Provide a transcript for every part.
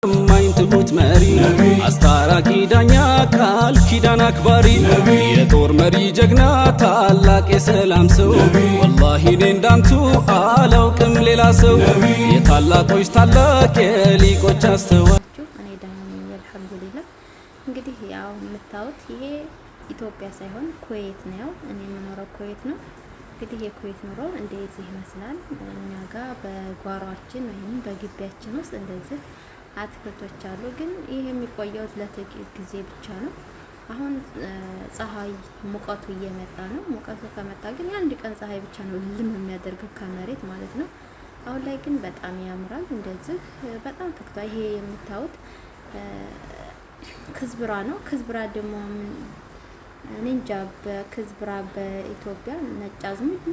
ታማኝ ትሁት መሪ፣ አስታራቂ ዳኛ፣ ቃል ኪዳን አክባሪ፣ የጦር መሪ ጀግና፣ ታላቅ የሰላም ሰው፣ ወላሂ እኔ እንዳንቱ አላውቅም ሌላ ሰው፣ የታላቆች ታላቅ፣ የሊቆች አስተዋይ። እኔ ደህና ነኝ አልሐምዱሊላህ። እንግዲህ ያው የምታዩት ይሄ ኢትዮጵያ ሳይሆን ኩዌት ነው። እኔ የምኖረው ኩዌት ነው። እንግዲህ የኩዌት ኑሮ እንደዚህ ይመስላል። እኛ ጋር በጓሯችን ወይም በግቢያችን ውስጥ እንደዚህ አትክልቶች አሉ። ግን ይህ የሚቆየው ለጥቂት ጊዜ ብቻ ነው። አሁን ፀሐይ ሙቀቱ እየመጣ ነው። ሙቀቱ ከመጣ ግን የአንድ ቀን ፀሐይ ብቻ ነው ልም የሚያደርገው ከመሬት ማለት ነው። አሁን ላይ ግን በጣም ያምራል። እንደዚህ በጣም ፈክቷል። ይሄ የምታዩት كزبرة ነው። كزبرة ደግሞ እኔ እንጃ፣ በ كزبرة በኢትዮጵያ ነጭ አዝሙድ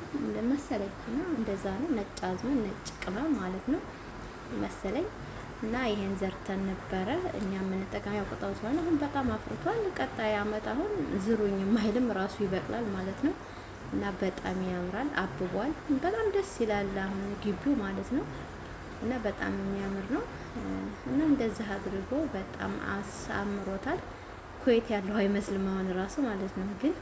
መሰለኝ እና እንደዛ ነው። ነጭ አዝሙድ፣ ነጭ ቅመም ማለት ነው መሰለኝ። እና ይሄን ዘርተን ነበረ እኛ የምንጠቀም፣ ያው ቅጠሉ ስለሆነ አሁን በጣም አፍርቷል። ቀጣይ አመት አሁን ዝሩኝ የማይልም ራሱ ይበቅላል ማለት ነው። እና በጣም ያምራል፣ አብቧል። በጣም ደስ ይላል አሁን ግቢው ማለት ነው። እና በጣም የሚያምር ነው። እና እንደዚህ አድርጎ በጣም አሳምሮታል። ኩዌት ያለው አይመስልም አሁን ራሱ ማለት ነው። ግን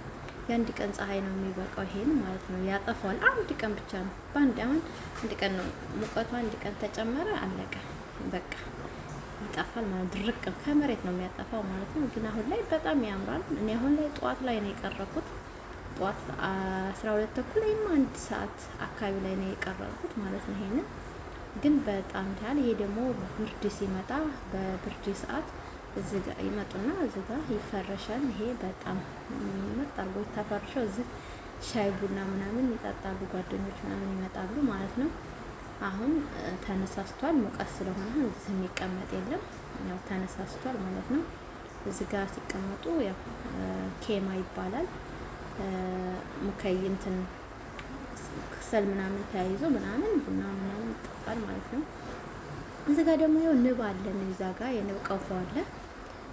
የአንድ ቀን ፀሐይ ነው የሚበቃው ይሄን ማለት ነው፣ ያጠፋዋል። አንድ ቀን ብቻ ነው። በአንድ አሁን አንድ ቀን ነው ሙቀቱ፣ አንድ ቀን ተጨመረ፣ አለቀ በቃ፣ ይጠፋል ማለት ድርቅ ከመሬት ነው የሚያጠፋው ማለት ነው። ግን አሁን ላይ በጣም ያምራል። እኔ አሁን ላይ ጠዋት ላይ ነው የቀረኩት። ጠዋት 12:30 ወይም 1 ሰዓት አካባቢ ላይ ነው የቀረኩት ማለት ነው። ይሄንን ግን በጣም ታል ይሄ ደግሞ ብርድ ሲመጣ በብርድ ሰዓት እዚህ ጋር ይመጡና እዚህ ጋር ይፈረሻል። ይሄ በጣም ምርጥ አድርጎ ተፈርሾ እዚህ ሻይ ቡና ምናምን ይጠጣሉ፣ ጓደኞች ምናምን ይመጣሉ ማለት ነው። አሁን ተነሳስቷል። ሙቀት ስለሆነ እዚህ የሚቀመጥ የለም። ያው ተነሳስቷል ማለት ነው። እዚህ ጋር ሲቀመጡ ያው خيمة ይባላል። ሙከይ እንትን ከሰል ምናምን ተያይዞ ምናምን ቡና ምናምን ይጠጣል ማለት ነው። እዚህ ጋር ደግሞ ያው ንብ አለ። እዛ ጋር የንብ ቀፎ አለ።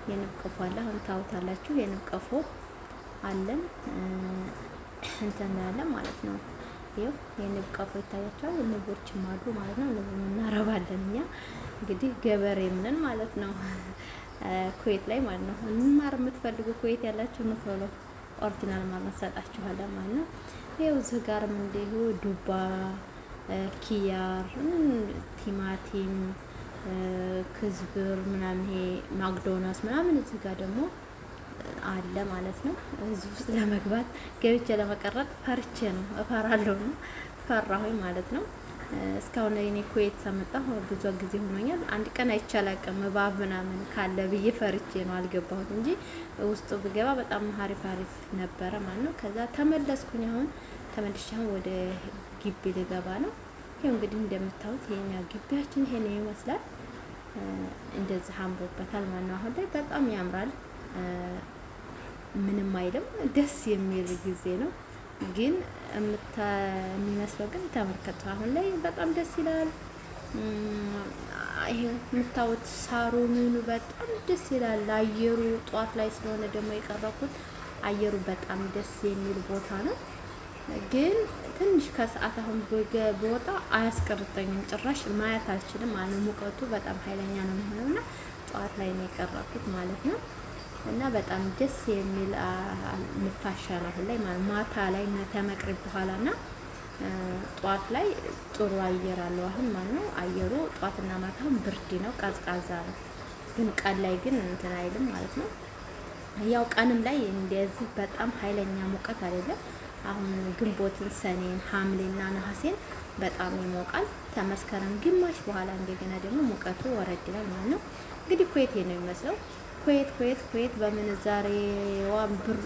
የንብ ቀፎ አለ። አሁን ታውታላችሁ። የንብ ቀፎ አለን እንትን ያለ ማለት ነው። ይኸው የንብ ቀፎ ይታያቸዋል። ንቦችም አሉ ማለት ነው። ንብ እናረባለን እኛ እንግዲህ ገበሬም ነን ማለት ነው። ኩዌት ላይ ማለት ነው። ማር የምትፈልጉ ኩዌት ያላችሁ ኑ፣ original ማር እንሰጣችኋለን ማለት ነው። ይኸው እዚህ ጋርም እንዲሁ ዱባ፣ ኪያር፣ ቲማቲም፣ كزبر ምናምን፣ ይሄ ማግዶናስ ምናምን እዚህ ጋር ደግሞ አለ ማለት ነው። እዚህ ውስጥ ለመግባት ገብቼ ለመቀረጥ ፈርቼ ነው፣ እፈራለሁ ነው፣ ፈራሁኝ ማለት ነው። እስካሁን እኔ ኩዌት ከመጣሁ ብዙ ጊዜ ሆኖኛል። አንድ ቀን አይቼ አላውቅም። እባብ ምናምን ካለ ብዬ ፈርቼ ነው አልገባሁት እንጂ ውስጡ ብገባ በጣም አሪፍ አሪፍ ነበረ ማለት ነው። ከዛ ተመለስኩኝ። አሁን ተመልሼ አሁን ወደ ግቢ ልገባ ነው። ይኸው እንግዲህ እንደምታዩት የኛ ግቢያችን ይሄን ይመስላል። እንደዚህ አምሮበታል ማለት ነው። አሁን ላይ በጣም ያምራል። ምንም አይልም። ደስ የሚል ጊዜ ነው። ግን የሚመስለው ግን ተመልከቱ። አሁን ላይ በጣም ደስ ይላል። ይሄ የምታዩት ሳሩ ምኑ በጣም ደስ ይላል። አየሩ ጧት ላይ ስለሆነ ደግሞ የቀረኩት አየሩ በጣም ደስ የሚል ቦታ ነው። ግን ትንሽ ከሰዓት አሁን በወጣ አያስቀርጠኝም፣ ጭራሽ ማየት አልችልም ማለት ነው። ሙቀቱ በጣም ኃይለኛ ነው የሚሆነው እና ጠዋት ላይ ነው የቀረኩት ማለት ነው። እና በጣም ደስ የሚል ንፋሻ ነው አሁን ላይ ማለት፣ ማታ ላይ ከመቅሪብ በኋላ እና ጠዋት ላይ ጥሩ አየር አለው አሁን ማለት ነው። አየሩ ጠዋትና ማታ ብርድ ነው፣ ቀዝቃዛ ነው። ግን ቀን ላይ ግን እንትን አይልም ማለት ነው። ያው ቀንም ላይ እንደዚህ በጣም ኃይለኛ ሙቀት አይደለም። አሁን ግንቦትን፣ ሰኔን፣ ሐምሌና ነሐሴን በጣም ይሞቃል። ተመስከረም ግማሽ በኋላ እንደገና ደግሞ ሙቀቱ ወረድ ይላል ማለት ነው። እንግዲህ ኩዌት ነው የሚመስለው። ኩዌት ኩዌት ኩዌት በምንዛሬዋ ብር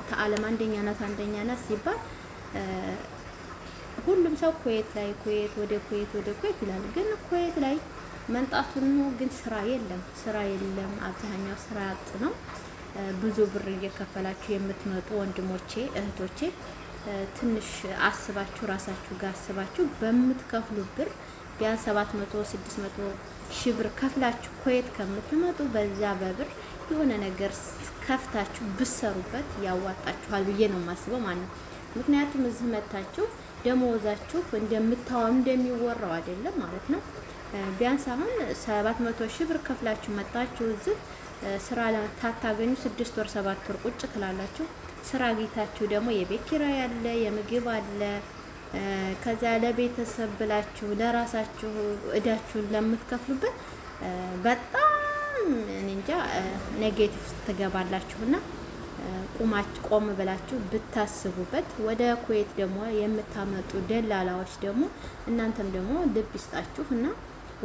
ከዓለም አንደኛ ናት፣ አንደኛ ናት ሲባል ሁሉም ሰው ኩዌት ላይ፣ ኩዌት፣ ወደ ኩዌት፣ ወደ ኩዌት ይላል። ግን ኩዌት ላይ መምጣቱን ግን ስራ የለም፣ ስራ የለም። አብዛኛው ስራ አጥ ነው። ብዙ ብር እየከፈላችሁ የምትመጡ ወንድሞቼ እህቶቼ ትንሽ አስባችሁ፣ ራሳችሁ ጋር አስባችሁ፣ በምትከፍሉ ብር ቢያንስ 700 600 ሺህ ብር ከፍላችሁ ኩዌት ከምትመጡ በዛ በብር የሆነ ነገር ከፍታችሁ ብሰሩበት ያዋጣችኋል ብዬ ነው የማስበው ማለት ነው። ምክንያቱም እዚህ መታችሁ ደመወዛችሁ እንደምታው እንደሚወራው አይደለም ማለት ነው። ቢያንስ አሁን 700 ሺህ ብር ከፍላችሁ መጣችሁ እዚህ ስራ ታታገኙ 6 ወር 7 ወር ቁጭ ትላላችሁ። ስራ አግኝታችሁ ደግሞ የቤት ኪራይ አለ፣ የምግብ አለ። ከዛ ለቤተሰብ ብላችሁ ለራሳችሁ እዳችሁን ለምትከፍሉበት በጣም እኔ እንጃ negative ውስጥ ትገባላችሁና ቁማች ቆም ብላችሁ ብታስቡበት። ወደ ኩዌት ደግሞ የምታመጡ ደላላዎች ደግሞ እናንተም ደግሞ ልብ ይስጣችሁ እና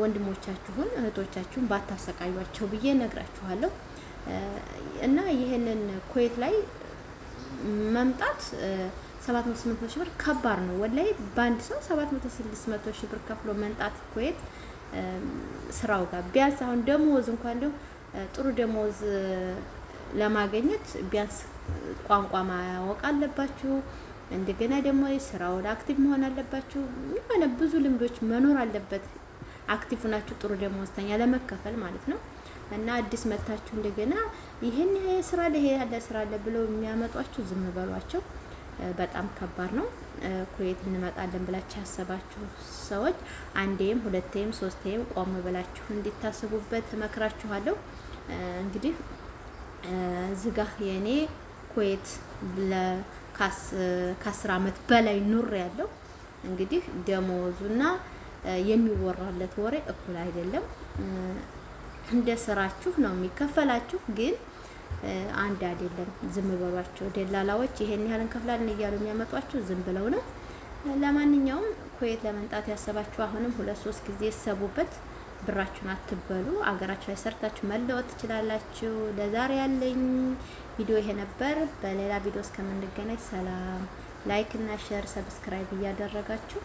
ወንድሞቻችሁን እህቶቻችሁን ባታሰቃዩቸው ብዬ እነግራችኋለሁ። እና ይህንን ኩዌት ላይ መምጣት 700 800 ሺህ ብር ከባድ ነው። ወላሂ በአንድ ሰው 700 600 ሺህ ብር ከፍሎ መምጣት ኩዌት ስራው ጋር ቢያንስ አሁን ደሞዝ እንኳን እንደው ጥሩ ደሞዝ ለማግኘት ቢያንስ ቋንቋ ማወቅ አለባችሁ። እንደገና ደግሞ ስራውን active መሆን አለባችሁ። የሆነ ብዙ ልምዶች መኖር አለበት። Active ናችሁ ጥሩ ደሞዝተኛ ለመከፈል ማለት ነው። እና አዲስ መታችሁ እንደገና ይሄን ስራ አለ፣ ይሄ ያለ ስራ አለ ብለው የሚያመጧችሁ ዝም በሏቸው። በጣም ከባድ ነው። ኩዌት እንመጣለን ብላችሁ ያሰባችሁ ሰዎች አንዴም ሁለቴም ሶስቴም ቆም ብላችሁ እንዲታስቡበት እመክራችኋለሁ። እንግዲህ ዝጋ የኔ ኩዌት ከ10 አመት በላይ ኑር ያለው እንግዲህ ደሞዙና የሚወራለት ወሬ እኩል አይደለም። እንደ ስራችሁ ነው የሚከፈላችሁ፣ ግን አንድ አይደለም። ዝም በሏቸው ደላላዎች፣ ይሄን ያህል እንከፍላለን እያሉ የሚያመጧቸው ዝም ብለው ነው። ለማንኛውም ኩዌት ለመምጣት ያሰባችሁ አሁንም ሁለት ሶስት ጊዜ እሰቡበት። ብራችሁን አትበሉ። አገራችሁ ላይ ሰርታችሁ መለወጥ ትችላላችሁ። ለዛሬ ያለኝ ቪዲዮ ይሄ ነበር። በሌላ ቪዲዮ እስከምንገናኝ ሰላም። Like እና share፣ subscribe እያደረጋችሁ